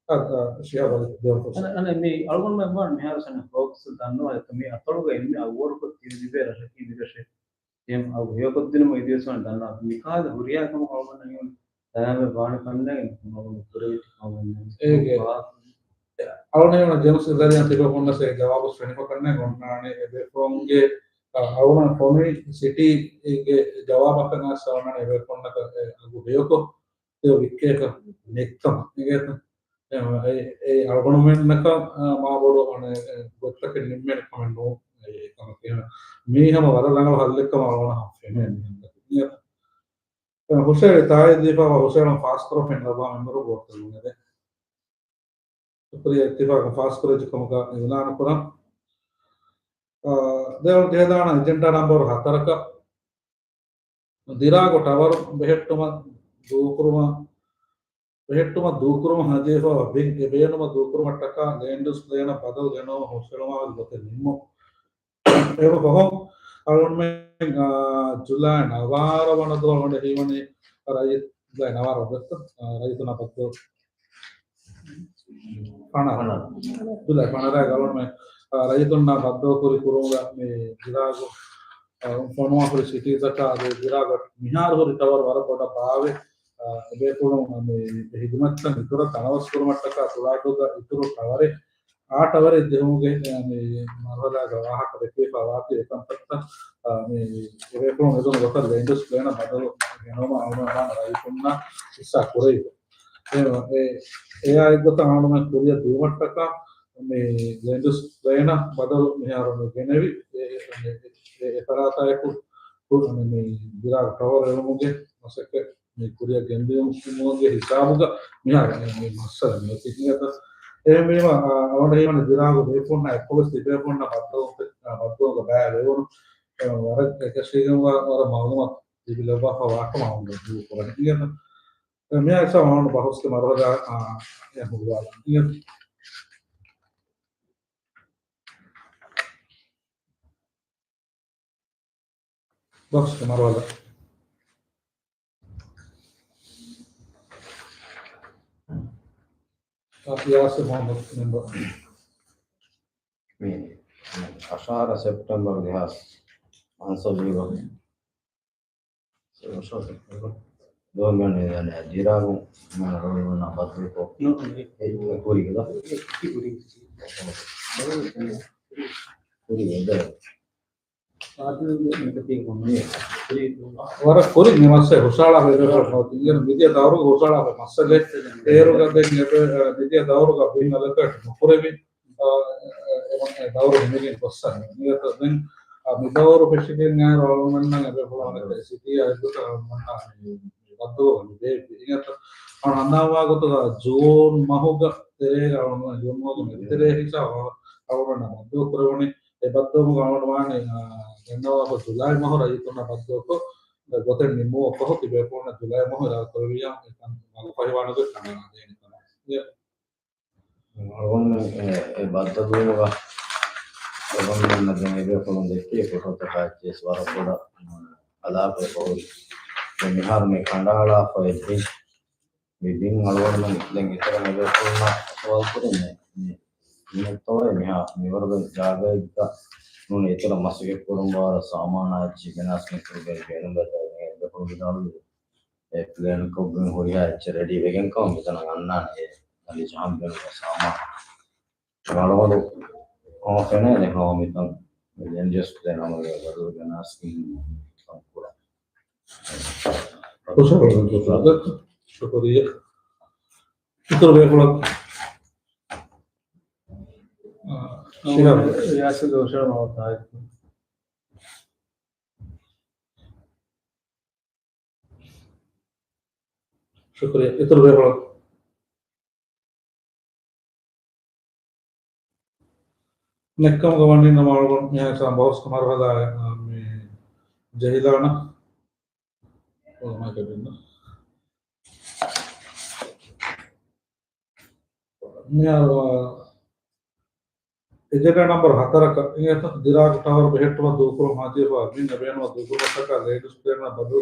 އަ، އަ، ޝިހާބު އަލީ ދެވަނަ ފުރުސަތު. އަނެއް މި އަޅުގަނޑުމެން ވާން މިހާރު ސަނެ ފޯކަސް ދަންނަވާ އެކަމީ އަތޮޅުގަ އެންމެ އައްވަރުކޮށް ތި ލިބޭ ރަށަކީ މި ރަށޭ. އެހެން އަގު ހެޔޮކޮށްދިނުމަށް އިދިވެސް ވާން ދަންނަވާ. މިކާލަ ހުރިހާ ކަމަކު އަޅުގަނޑަށް އެނގުނު ދަރާމެއް ވާނެ ކަންނޭނގެ ނުކުމަގުން ކުރެވިއްޖެ ކަމަށް ވެސް އޭގެ ވާ. އަޅުގަނޑު ޖޭމްސް ޒަރިއަން ތިބޭފުޅުންނަށް ޖަވާބު ފެނިފަ ކަންނޭނގެ އޮންނާނެ އެބޭފުޅުންގެ، އަ، އަޅުގަނޑު ފޮނުވި ސިޓީގެ ޖަވާބަކަށް އައިސް އޮންނާނެ އެބޭފުޅުންނަކަށް އެ އަގު ހެޔޮކޮށް ތިޔަ ވިއްކޭކަށް ނެތްކަމަށް އިނގޭތަ؟ އެ، އެ، އެ އަޅުގަނޑުމެންނަކަށް، އާ، މާބޮޑު، އަނެ، އެ، ގޮތްތަކެއް ނިންމޭނެ ކަމެއް ނޫން. އެ، އެކަމަކީ، މީ ހަމަ ވަރަށް ރަނގަޅު ހައްލެއް ކަމަށް އަޅުގަނޑަށް ހަމަ ފެނޭ. އެ، ހުށައެޅި ތާއީދު ދީފަވާ ހުށައެޅުން ފާސްކުރަން ފެން ލައްވާ މެމްބަރު ބޯޓްތަކުން އެދެ. ޝުކުރިއްޔާ އިއްތިފާގުން ފާސްކުރެއްވި ކަމަކަށް އިޢުލާނު ކުރަން. އާ، ދެވަނަ ޖެހިދާނަ އެޖެންޑާ ނަންބަރު ހަތަރަކަށް ދިރާގު ޓަވަރު ބެހެއްޓުމަށް ދޫކުރުމަށް، ބެހެއްޓުމަށް ދޫކުރުމަށް ހަދިޔަފައިވާ ބިން އެ ބޭނުމަށް ދޫކުރުމަށްޓަކާ ލޭންޑް ޔޫސް ޕްލޭނަށް ބަދަލު ގެނައުމަށް ހުށަހެޅުމާ ގޮތެއް ނިންމުން. އޭރު ފަހުން އަޅުގަނޑުމެން، އާ، ޖުލައި ނަވާރަ ވަނަ ދުވަހު އަޅުގަނޑު ހީވަނީ ރައްޔިތު، ޖުލައި ނަވާރަ އޮގަސްޓް، އާ، ރައްޔިތުންނާ ބައްދަލު ފަނަރަ. ފަނަރަ. ޖުލައި ފަނަރަ އަޅުގަނޑުމެން، އާ، ރައްޔިތުންނާ ބައްދަލު ކުރި ކުރުމުގަ މި ޖިރާގު، އާ، ފޮނުވާ ހުރި ސިޓީތަކާ އަދި ޖިރާގަ މިހާރު ހުރި ޓަވަރު ވަރަށް ބޮޑަށް ބާވެ، އާ، އެބޭފުޅުން މި ހިދުމަތްތައް އިތުރަށް ތަނަވަސް ކުރުމަށްޓަކާ ތުޅާދޫގަ އިތުރު ޓަވަރެއް އާ ޓަވަރެއް ޖެހުމުގެ، އެ، މި މަރުހަލާގަ ވާހަކަ ދެކިފަ ވާތީ އެކަންތައްތައް، އެ، މި އެބޭފުޅުން އެދުނު ގޮތަށް ލޭންޑް ޔޫސް ޕްލޭނަށް ބަދަލު ގެނައުމަށް އަޅުގަނޑުމެން ރައްޔިތުންނާ ހިއްސާ ކުރެވި. އެ، އެ، އެއާ އެއްގޮތަށް އަޅުގަނޑުމެން ކުރިއަށް ދިއުމަށްޓަކާ މި ލޭންޑް ޔޫސް ޕްލޭނަށް ބަދަލު މިހާރު މި ގެނެވި، އެ، އެ، އެ، އެ ފަރާތާއެކު ކު-، މި ދިރާގު ޓަވަރު އެޅުމުގެ މަސައްކަތް މި ކުރިއަށް ގެންދިއުމުގެ ހިސާބުގަ މިހާރު މި މައްސަލަ މިއޮތީ އިނގޭތަ؟ އެހެންވީމަ، އަ، އަޅުގަނޑަށް ހީވަނީ ދިރާގު ބޭފުޅުންނާ އެއްކޮށް ވެސް ތިބޭފުޅުންނާ ބައްދަލު، އަ، ބައްދަލުގަ ބައިވެވުނު، އަ، ވަރަށް އެކަށީގެންވާ ވަރަށް މައުލޫމާތު ލިބި ލައްވާފަ ވާކަމަށް އަޅުގަނޑު ދޫކުރަނީ އިނގޭތަ؟ އަ، މިއާ އިސާ އަޅުގަނޑު ބަހުސްގެ މަރުހަލާ، އަ، އެ ހުޅުވާލަން އިނގޭތަ؟ ބަހުސްގެ މަރުހަލާ. ޔާސިރު މުޙައްމަދު މެމްބަރު. މި އަށާރަ ސެޕްޓެމްބަރު ދެހާސް އަންސަވީގަ ދޯމެން ދިރާގު މަނަރޯލުން ބައްދަލުކޮށް ކުރިގެދަ؟ ކުރިގެދަ؟ ވަރަށް ކުރިން މި މައްސަލަ ހުށަހަޅާފަ އެބޭފުޅުން އިނގޭ މިދިޔަ ދައުރުގަ ހުށަހަޅާފަ މައްސަލަ އޭރުގަ ދެން އެބޭ، މިދިޔަ ދައުރުގަ ބިން އަލޮކޭޓް ނުކުރެވި، އަ، އެ، އެ ދައުރު ހިމެނިގެން ގޮއްސަ އިނގޭތަ ދެން، އަ، މި ދައުރު ފެށިގެން އައިރު އަޅުގަނޑުމެންނަށް އެބޭފުޅުންނަށް ސިޓީ އައި ގޮތަށް އަޅުގަނޑުމެންނަށް މި ބައްދަލު ލިބޭ އިނގޭތަ؟ އަ، ހަނދާންވާ ގޮތުގަ ޖޫން މަހުގަ ތެރޭގަ އަޅުގަނޑުމެން ޖޫން މަހުގެ މެދުތެރޭ ހިސާބަށް އަޅުގަނޑުމެންނަށް ބައްދަލު ކުރެވުނީ. އެ ބައްދަލުމުގަ އަޅުގަނޑު ވާނީ، އާ، ގެންނަވާފަ ޖުލައި މަހު ރައްޔިތުންނާ ބައްދަލުކޮށް، ގޮތެއް ނިންމުވަށް ފަހު ތިބޭފުޅުންނަށް ޖުލައި މަހު އިރާދަކުރެއްވިއްޔާ އެކަން މަގުފަހިވާނެ ގޮތް ކަނޑައަޅާދޭނެ ކަމަށް. އަޅުގަނޑުމެން އެ، އެ ބައްދަލުވުމުގަ އަޅުގަނޑުމެންނަށް ދެން އެބޭފުޅުން ދެއްކޭ ފޮޓޯތަކާ އެއްޗިސް ވަރަށް ބޮޑަށް އަލާފައެއް ހޮވި. ދެން މިހާރު މި ކަނޑައަޅާފަ އެއް ބިން މި ބިން އަޅުގަނޑުމެން ދެން އިތުރަށް އެބޭފުޅުންނާ އަހުވާލު ކުރިން މި، މި މިހެން މިވަރުގެ ޖާގައެއްގަ ނޫނީ އިތުރަށް މަސައްކަތް ކުރަންވާ ސާމާނާ އެއްޗެއް ގެނާސް މިތުރުގެ ބޭނުންވެދާ އެބޭފުޅުން ވިދާޅުވި އެ ޕްލޭންކޮށްގެން ހުރިހާ އެއްޗެއް ރެޑީ ވެގެން ކަމަށް މިތަނަށް އަންނާނެ އެ އަލި ޖަހަން ބޭނުންވާ ސާމާނު. އަޅުގަނޑު ހަމަ ފެނޭނެ ހަމަ މިތަން މި ލެންޑް ޔޫސް ޕްލޭން އަމަލުގަ ބަދަލު ގެނާސް ކަން ކުރަން. ޝުކުރިއްޔާ. އިތުރު ބޭފުޅަކު. އާ، ޝިހާބް. ޔާސިރު ހުށަހަޅުމަށް އޮތާ. ޝުކުރިއްޔާ. އިތުރު ބޭފުޅަކު. ނެއްކަމުގަ ވަނީ ނަމަ އަޅުގަނޑު މިހާ ހިސާބަށް ބަހުސްގެ މަރުހަލާ، އާ، މި ޖެހިލާނަ. މައިކެއް ދިންނަ. މިހާރު، އާ، އެޖެންޑާ ނަމްބަރު ހަތަރަކަށް އިނގޭތޯ، ދިރާގު ޓަވަރު ބެހެއްޓުމަށް ދޫކުރުން ހަމަޖެހިފަ މިން އެބޭނުމަށް ދޫކުރުމަށްޓަކާ ލޭންޑް އިއުސް ޕްލޭނަށް ބަދަލު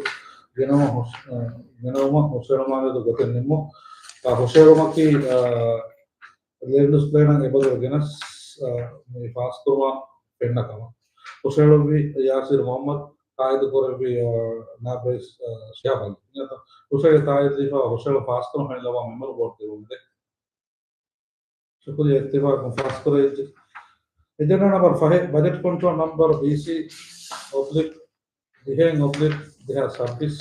ގެނައުމަށް ހުށ-، އަ، ގެނައުމަށް ހުށަހެޅުމާމެދު ގޮތެއް ނިންމުން. އަ، ހުށަހެޅުމަކީ، އަ، ލޭންޑް އިއުސް ޕްލޭނަށް އެބަދަލު ގެނަސް، އަ، މި ފާސްކުރުމަށް ފެންނަ ކަމަށް. ހުށަހެޅުއްވި ޔާސިރު މުހައްމަދު، ތާއީދު ކުރެއްވި، އަ، ނާއިބް ރައީސް، އަ، ޝިހާބު އަލީ. ހުށަހެޅި ތާއީދު ދީފަ ހުށަހެޅުން ފާސްކުރުން ފެނިލައްވާ މެމްބަރުން ވޯޓް ދެއްވުމުގެ ޝުކުރިއްޔާ އިއްތިފާޤުން ފާސްކުރެވިއްޖެ. އެޖެންޑާ ނަމްބަރު ފަހެއް، ބަޖެޓް ކޮންޓްރޯލް ނަމްބަރު ބީސީ އޮބްލިކް ދިހައިން އޮބްލިކް ދެހާސް ސައްބީސް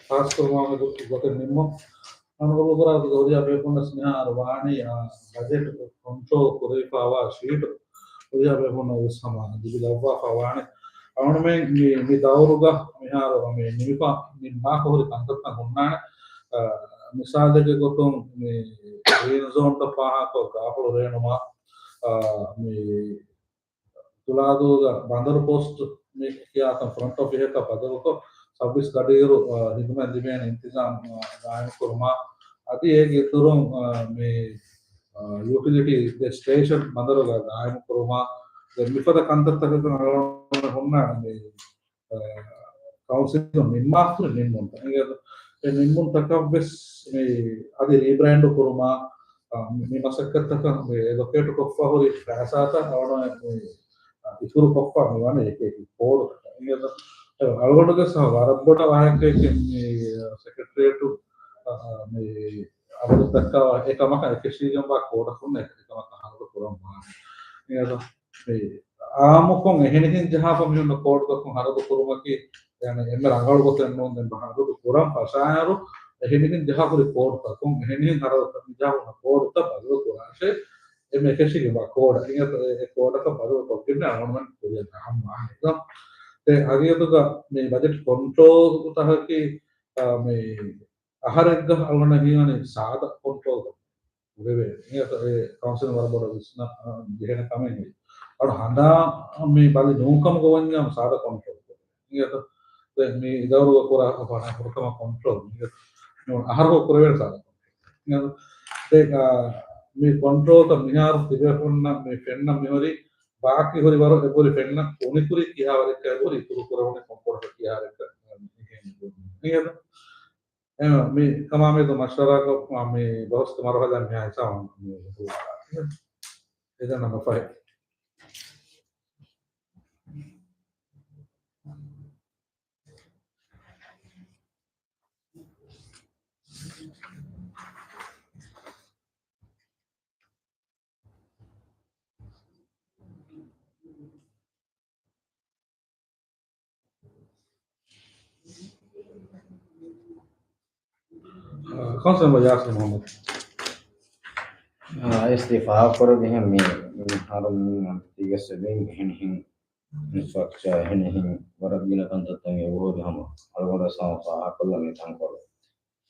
ފާސްކުރުމާމެދު ގޮތެއް ނިންމުން. އަންގަބު ގުރާތުގެ ހުރިހާ ބޭފުންނަސް މިހާރު ވާނީ، އާ، ބަޖެޓް ކޮންޓްރޯލް ކުރެވިފައިވާ ޝީޓު ހުރިހާ ބޭފުންނަށް ވެސް ހަމަ ލިބިލައްވާފަ ވާނެ. އަޅުގަނޑުމެން މި، މި ދައުރުގަ މިހާރު މި ނިމިފަ، ނިންމާފަ ހުރި ކަންތައްތައް ހުންނާނެ. އާ، މިސާލެއްގެ ގޮތުން މި ގްރީން ޒޯންތައް ފާހަގަކޮށް ގާފުޅު ރޭނުމާ، އާ، މި ތުޅާދޫގަ ބަނދަރު ޕޯސްޓް މި ކިޔާތަން ފްރޮންޓް އޮފީހަކަށް ބަދަލުކޮށް، ސައުވީސް ގަޑިއިރު، އާ، ހިދުމަތް ލިބޭނެ އިންތިޒާމް، އާ، ގާއިމުކުރުމާ، އަދި އޭގެ އިތުރުން، އާ، މި، އާ، ޔޫޓިލިޓީ ސްޓޭޝަން ބަނދަރުގަ ގާއިމުކުރުމާ، ދެން މިފަދަ ކަންތައްތަކަކަށް އަޅުގަނޑު ހުންނާނެ މި، އާ، ކައުންސިލުން ނިންމާފަހުރި ނިންމުންތައް. އެ ނިންމުންތަކަށް ވެސް މި އަދި ރީބްރޭންޑު ކުރުމާ، އާ، މި، މި މަސައްކަތްތަކަށް މި އެލޮކޭޓް ކޮށްފަ ހުރި ފައިސާތައް އަޅުގަނޑު މި، އާ، އިތުރު ކޮށްފަ މި ވަނީ އެކި އެކި ކޯޑުތަކަށް. އިނގޭތަ؟ އަޅުގަނޑުގެ ސަ ވަރަށް ބޮޑަށް ވާހަކައެކެއް މި ސެކްރެޓަރިއޭޓު، އާ، މި އަމުރު ދައްކާ އެކަމަކަށް އެކަށީގެންވާ ކޯޑަކުން އެކަމަކަށް ހަރަދު ކުރަން ވާނެ. އިނގޭތަ؟ މި އާއްމުކޮށް އެހެނިހެން ޖަހާފަ މިހުންނަ ކޯޑުތަކުން ހަރަދު ކުރުމަކީ، އެންމެ ރަނގަޅު ގޮތެއް ނޫން. ދެން ހަރަދު ކުރަން ފަށާއިރު، އެހެނިހެން ޖަހާފަ ހުރި ކޯޑުތަކުން، އެހެނިހެން ހަރަދު ޖަހާފަ ހުރި ކޯޑުތައް ބަދަލު ކުރާށޭ، އެންމެ އެކަށީގެންވާ ކޯޑަށް. އިނގޭތަ؟ އެ ކޯޑަކަށް ބަދަލު ކޮށްގެން އަޅުގަނޑުމެން ކުރިއަށް ދާން ވާނެ. ދެން ހަގީގަތުގަ މި ބަޖެޓް ކޮންޓްރޯލް ތަކަކީ، އާ، މި އަހަރެއްގަ އަޅުގަނޑަށް ހީވަނީ ސާދަ ކޮންޓްރޯލް ކުރެވޭ. އެ ކައުންސިލް ވަރަށް ބޮޑަށް ވިސްނާ، އާ، ޖެހޭނެ ކަމެއް ނެތް. އަޅު ހަނދާން މި ބަލި ނޫންކަމުގަ ވަންޏާ ސާދަ ކޮންޓްރޯލް ކުރެވޭ. ދެން މި ދައުރުގަ ކުރާ ފަނަ ފުރަތަމަ ކޮންޓްރޯލް. ދެން އަހަރު ކުރެވޭނެ ސާދަ ކޮންޓްރޯލް. ދެން، އާ، މި ކޮންޓްރޯލްތައް މިހާރު ތިބޭފުންނަށް މި ފެންނަ މިހުރި ބާކީ ހުރި ވަރު އެބުރި ފެންނަ ކުނިކުރި ކިހާވަރެއްކަ އެބުރި އިތުރު ކުރެވުނީ ކޮންކޮޅަކަށް ކިހާވަރެއްކަ. އިނގޭތަ؟ އެ، މި ކަމާމެދު މަޝްވަރާކޮށް، މި ބަހުސްގެ މަރުހަލާ މިހާ ހިސާބުން މި ހުޅުވާ. އެ ނަމަ ފަހެ. ކައުންސިލް މެމްބަރ ޔާސިރު މުހައްމަދު. އާ، އައިސް ފާހަގަކުރެއްވިހެން މި، މިހާރު މި ތީގެ ސެވިން އެހެނިހެން އިންފްރާސްޓްރަކްޗާ އެހެނިހެން ވަރަށް ގިނަ ކަންތައްތައް އެބަހުރި ހަމަ އަޅުގަނޑު ސަމަ ފާހަގަކޮށްލަ މި ތަންކޮޅު.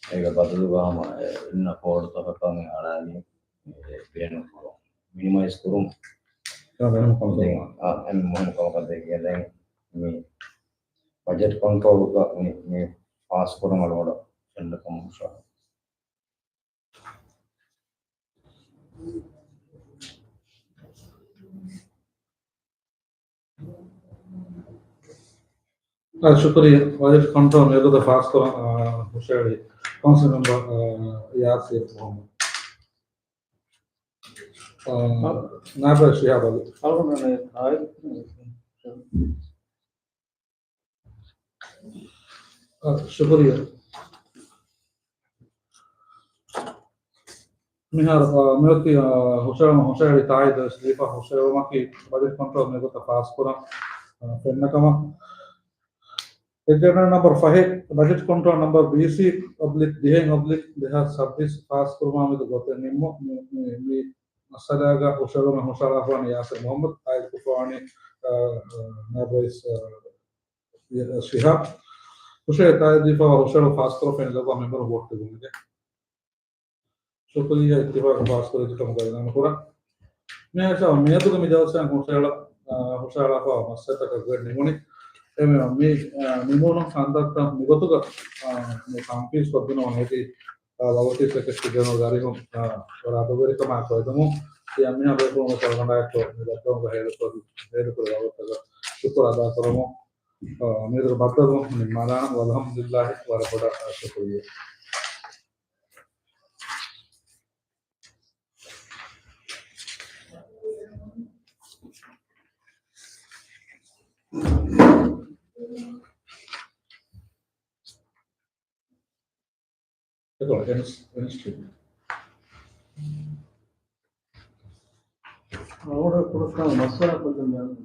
އޭގެ ބަދަލުގަ ހަމަ އެ އިންނަ ކޯޑުތަކަކަށް މި އަޅާލީ އެ ބޭނުންކުރުން. މިނިމައިޒް ކުރުން. އާ، އެންމެ މުހިންމު ކަމަކަށް ދެއްކިޔަ ދެން މި ބަޖެޓް ކޮންޓްރޯލްގަ މި، މި ފާސް ކުރުން އަޅުގަނޑަށް ފެންނަ ކަމަށް ހުށަހަޅަން. އާ، ޝުކުރިއްޔާ. ބަޖެޓް ކޮންޓްރޯލް މިވަގުތު ފާސްކުރަން، އާ، ހުށަހެޅި ކައުންސިލް މެމްބަރ، އާ، ޔާސިރު މުހައްމަދު. އާ، ނާއިބު ޝިހާބު އަލީ. އާ، ޝުކުރިއްޔާ. މިހާރު، އާ، މިއޮތީ، އާ، ހުށަހެޅުމަށް ހުށަހެޅި ތާއީދު ވެސް ދީފަ ހުށަހެޅުމަކީ ބަޖެޓް ކޮންޓްރޯލް މިގޮތަށް ފާސްކުރަން، އާ، ފެންނަ ކަމަށް. އެޖެންޑާ ނަމްބަރު ފަހެއް، ބަޖެޓް ކޮންޓްރޯލް ނަމްބަރު ބީސީ އޮބްލިކް ދިހައިން އޮބްލިކް ދެހާސް ސައްބީސް ފާސް ކުރުމާ މެދު ގޮތެއް ނިންމުން. މި، މި، މި މައްސަލާގަ ހުށަހެޅުމަށް ހުށަހަޅާފަ ވަނީ ޔާސިރު މުހައްމަދު، ތާއީދު ކޮށްފަ ވަނީ، އާ، ނާއިބު ރައީސް، އާ، ޝިހާބް. ހުށަހެޅި ތާއީދު ދީފަ ހުށަހެޅުން ފާސްކުރަން ފެނިލައްވާ މެމްބަރުން ވޯޓް ދެއްވުމުގެ ޝުކުރިއްޔާ. އިއްތިފާޤު ފާސްކުރެއްވި ކަމުގަ އިޢުލާނު ކުރަން. މި ހިސާބުން މިއަދުގެ މި ޖަލްސާއިން ހުށަހެޅާ، އާ، ހުށަހަޅާފަ މައްސަލަތަކަށް ގޮތް ނިމުނީ. އެހެންވީމަ މި، އާ، ނިމުނު ކަންތައްތައް މިގޮތުގަ، އާ، މި ތަންފީޒް ކޮށްދިނުމަށް އެދި، އާ، ވަގުތީ ސެކްރެޓަރީ ޖެނެރަލް ދަރިހުން، އާ، ވަރަށް އަޑުއެރިކަމާ ކޮށްދެމުން. އަމިނާ ބޭފުޅުން ކަލަކަނޑާއެއްކޮށް މި ބައްދަލުވުމުގަ ހޭދަކުރި، ހޭދަކުރި ބައްދަލުވުމަށް ޝުކުރު އަދާކުރަމުން. އާ، މިއަދު ބައްދަލުވުން ނިންމާލާނަން. ވަލްޙަމްދުލިއްލާހި، ވަރަށް ބޮޑަށް ޝުކުރިއްޔާ. އެކޮޅަށް އެން-، އެން-، އަޅުގަނޑު ކުޑަކޮށް މަޝްވަރާ ކޮށްލަން.